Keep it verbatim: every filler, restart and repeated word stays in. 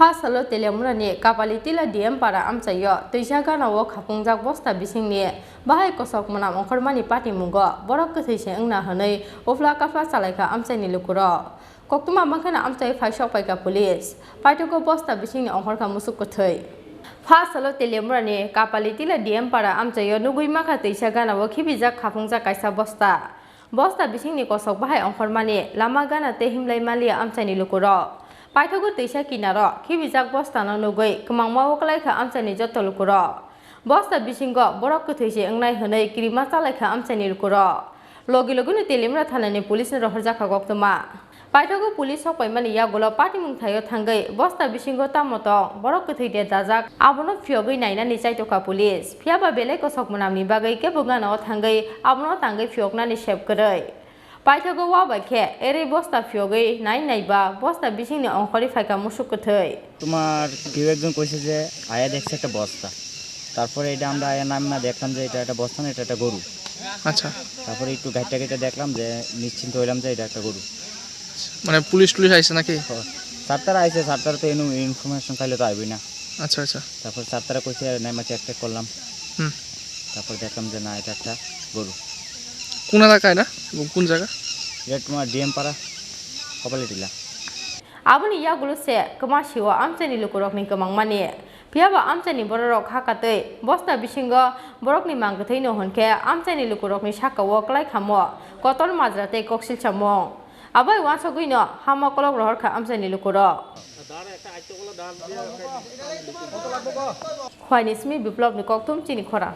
Pha salo Teliamura ni Kapalitila D M para amchaio twisa gana o khapungjak bosta bisingni bahai kosok mwnam ongkhormani patimungo borok kwthwi se wngna hwnwi uphla kaphla chalaikha amchaini lukurok. Koktwma mankhe no amchai phai sok paikha police. Paithago bosta bisingni ongkhorkha musuk kwthwi. Pha salo Teliamura ni Kapalitila D M para amchaio nugwi makha twisa gana o khibijak khapungjak kaisa bosta. Bosta bisingni kosok bahai ongkhormani lama gana tei himlai maliya amchaini lukurok. Paithago twisa kinaro khibijak bostano nugwi kwmangma o kwlaikha amchaini joto lukurok. Bosta bisingo borok kwthwi se wngnai hwnwi kirima chalaikha amchaini lukurok. Logi logino Teliamura thanani police no rohorjakha koktwma. Paithago police sok paimani yagulo patimung thaio thangwi bosta bisingo tamo tong, borok kwthwi de dajak, abono phiyogwi nainani chaitokha police. Phiyaba belai kosok mwnamni bagwi kebo gana o thangwi abono tangwi phiyoknani sep kwrwi. Paithago wa bai khe erwi bosta phiyogwi nai naiba bosta bisingni ongkhorwi phaikha musuk kwthwi. তোমার কেউ একজন কইছে যে আয়া দেখছে একটা বস্তা। তারপরে এটা আমরা আয়া নামে না দেখলাম যে এটা একটা বস্তা না, এটা একটা গরু। আচ্ছা। তারপরে একটু গাইটটা গাইটটা দেখলাম যে নিশ্চিন্ত হইলাম যে এটা একটা গরু। মানে পুলিশ টুলিশ আইছে নাকি? ও, স্যার তারা আইছে, স্যার তারা তো এনে ইনফরমেশন পাইলে তো আইবই না। আচ্ছা, আচ্ছা। তারপর স্যার তারা কইছে, "নাই, মাঝে এক চেক করলাম।" হুম। তারপর দেখলাম যে না, এটা একটা গরু। কোন এলাকায় না এবং কোন জায়গা? এটা তোমার ডিএম পাড়া, কপালে টিলা। Aboni yagulo se kwma siwo amchaini lukurokni kwmangmani. Phiyaba amchaini bororok hakatwi bosta bisingo borokni mangkwthwino hwnkhe amchaini lukurokni sakao kwlai khamo kotor majra tei koksil samung. Abai uansugwino hama kolok rohorkha amchaini lukurok. Khwaini simi Biplobni kokthum chini khorang.